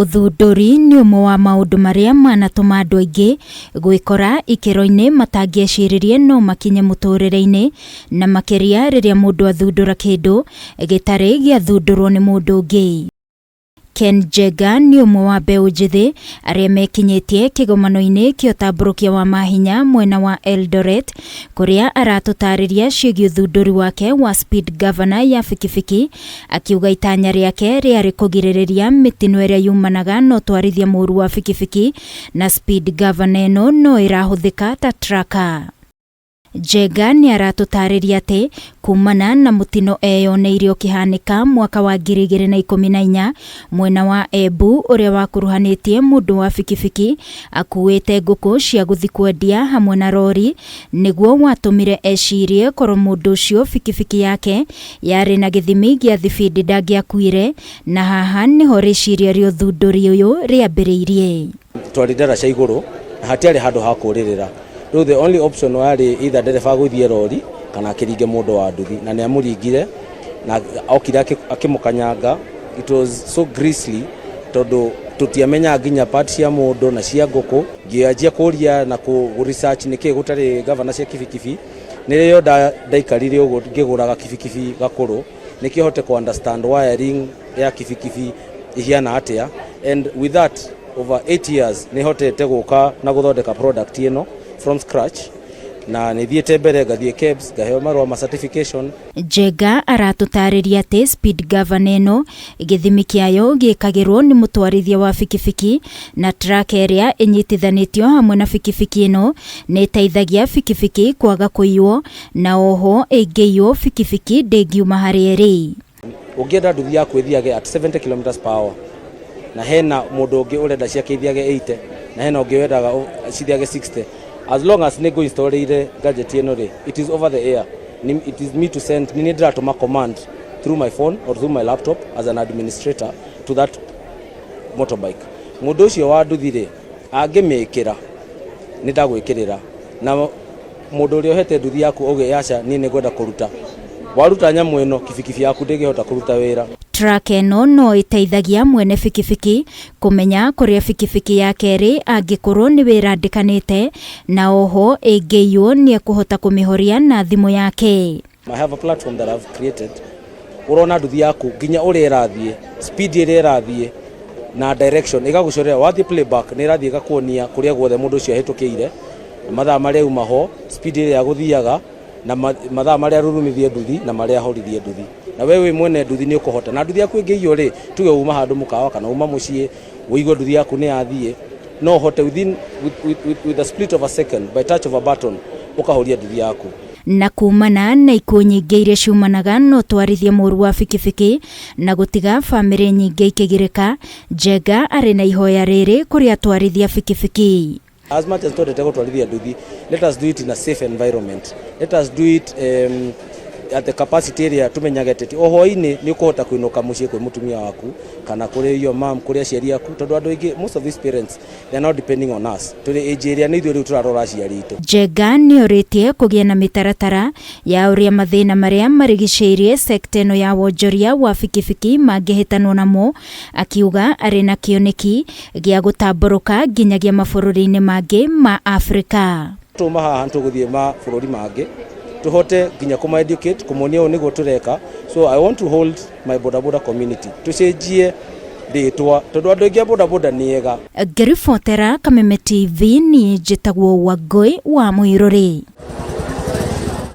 Ũthundũri nĩ ũmwe wa maũndũ marĩa manatũma andũ aingĩ gwĩkora ikĩro-inĩ matangĩeciririe no makinye mũtũrĩre-inĩ, na makĩria rĩrĩa mũndũ athundũra kĩndũ gĩtarĩ gĩathundũrwo nĩ mũndũ ũngĩ. Ken Njenga nĩ ũmwe wa mbeũ njĩthĩ arĩa mekinyĩtie kĩgomano-inĩ kĩa ũtambũrũkia wa mahinya mwena wa Eldoret, kũrĩa aratũtarĩria ciĩgiĩ ũthundũri wake wa Speed Governor ya bikibiki. Akiuga itanya rĩake rĩarĩ kũgirĩrĩria mĩtino ĩrĩa yumanaga na ũtwarithia mũũru wa bikibiki na speed governor ĩno no ĩrahũthĩka ta tracker. Njenga nĩ aratũtarĩria atĩ kumana na mũtino eyoneire ũkĩhanĩka mwaka wa 2014 mwena wa Embu ũrĩa wakuruhanĩtie mũndũ wa bikibiki akuĩte ngũkũ cia gũthiĩ kwendia hamwe na rori nĩguo watũmire ecirie korwo mũndũ ũcio bikibiki yake yarĩ na gĩthimi gĩa thibindi ndangĩakuire, na haha nĩho rĩciria rĩa ũthundũri ũyũ rĩambĩrĩirie. Twarĩ ndaraca igũrũ na hatiarĩ handũ ha kũrĩrĩra. Rĩu the only option warĩ either ndereba agũithie rori kana akĩringe mũndũ wa nduthi, na nĩ amũringire na okire akĩmũkanyanga. It was so grisly tondũ tũtiamenyaga nginya part cia mũndũ na cia ngũkũ. Ngĩanjia kũria na kũ research nĩkĩ gũtarĩ gavana cia kibikibi. Nĩrĩo ndaikarire ũguo ngĩgũraga kibikibi gakũrũ nĩkĩo hote kũ understand wiring ya kibikibi ihiana atĩa, and with that over 8 years nĩ hotete gũka na gũthondeka product ĩno from scratch, na nĩ thiĩte mbere ngathiĩ KEBS ngaheo marũa ma certification. Njenga aratũtarĩria atĩ speed governor ĩno gĩthimi kĩayo gĩkagĩrwo nĩ mũtwarithia wa bikibiki, na tracker ĩrĩa ĩnyitithanĩtio hamwe na bikibiki ĩno nĩ ĩteithagia bikibiki kwaga kũiywo, na oho ĩngĩiywo bikibiki ndĩngiuma harĩa ĩrĩ. Ũngĩenda nduthi yaku ĩthiage at 70 km per hour na hena mũndũ ũngĩ ũrenda ciake ithiage 80 na hena ũngĩ wendaga cithiage 60, as long as nĩ ngũ-installĩire gadget ĩno rĩ, it is over the air. It is me to send, nĩ niĩ ndĩratũma command through my phone or through my laptop as an administrator to that motorbike. Mũndũ ũcio wa nduthi rĩ, angĩmĩkĩra nĩ ndagwĩkĩrĩra, na mũndũ ũrĩa ũhete nduthi yaku auge aca, niĩ nĩ ngwenda kũruta, waruta nyamũ ĩno kibikibi yaku ndĩngĩhota kũruta wĩra. Tracker ĩno no ĩteithagia mwene bikibiki kũmenya kũrĩa bikibiki yake ĩrĩ angĩkorwo nĩ wĩra andĩkanĩte, na oho ĩngĩiywo nĩ ekũhota kũmĩhoria na thimũ yake. I have a platform that I've created. Ũrona nduthi yaku nginya ũrĩa ĩrathiĩ, speed ĩrĩa ĩrathiĩ na direction ĩgagũcorera. Wathiĩ playback nĩ ĩrathiĩ ĩgakuonia kũrĩa guothe mũndũ ũcio ahĩtũkĩire, mathaa marĩa auma ho, speed ĩrĩa agũthiaga, na mathaa marĩa arurumithie nduthi na marĩa ahorithie nduthi. Na we wĩ mwene nduthi nĩ ũkũhota, na nduthi yaku ĩngĩiywo rĩ, tuge uma handũ mũkawa kana uma mũciĩ ũigue nduthi yaku nĩ yathiĩ, no ũhote within with a split of a second, by touch of a button, ũkahoria nduthi yaku. Na kumana na ikuũ nyingĩ iria ciumanaga na ũtwarithia mũũru wa bikibiki na gũtiga bamĩrĩ nyingĩ ikĩgirĩka, Njenga arĩ na ihoya rĩrĩ kũrĩ atwarithia bikibiki. As much as twendete gũtwarithia nduthi, let us do it in a safe environment. Let us do it at the capacity ĩrĩa tũmenyage atĩ o hwaĩ-inĩ nĩ ũkũhota kũinũka mũciĩ kwĩ mũtumia waku kana kũrĩ your mom, kũrĩ aciari aku, tondũ andũ aingĩ, most of these parents, they are now depending on us. Tũrĩ age ĩrĩa nĩ ithuĩ rĩu tũrarora aciari itũ. Njenga nĩ orĩtie kũgĩe na mĩtaratara ya ũrĩa mathĩna marĩa marigicĩirie sekta ĩno ya wonjoria wa bikibiki mangĩhĩtanwo namo, akiuga arĩ na kĩoneki gĩa gũtambũrũka nginyagia mabũrũri-inĩ mangĩ ma Afrika. Tuma haha tũgũthiĩ mabũrũri mangĩ tũhote nginya kũma educate, kũmonia ũũ nĩguo tũreka. So I want to hold my bodaboda community, tũcenjie rĩtwa tondũ andũ aingĩ a bodaboda nĩ ega. Ngĩribotera Kameme TV, niĩ njĩtagwo Wangũi wa Mũirũrĩ.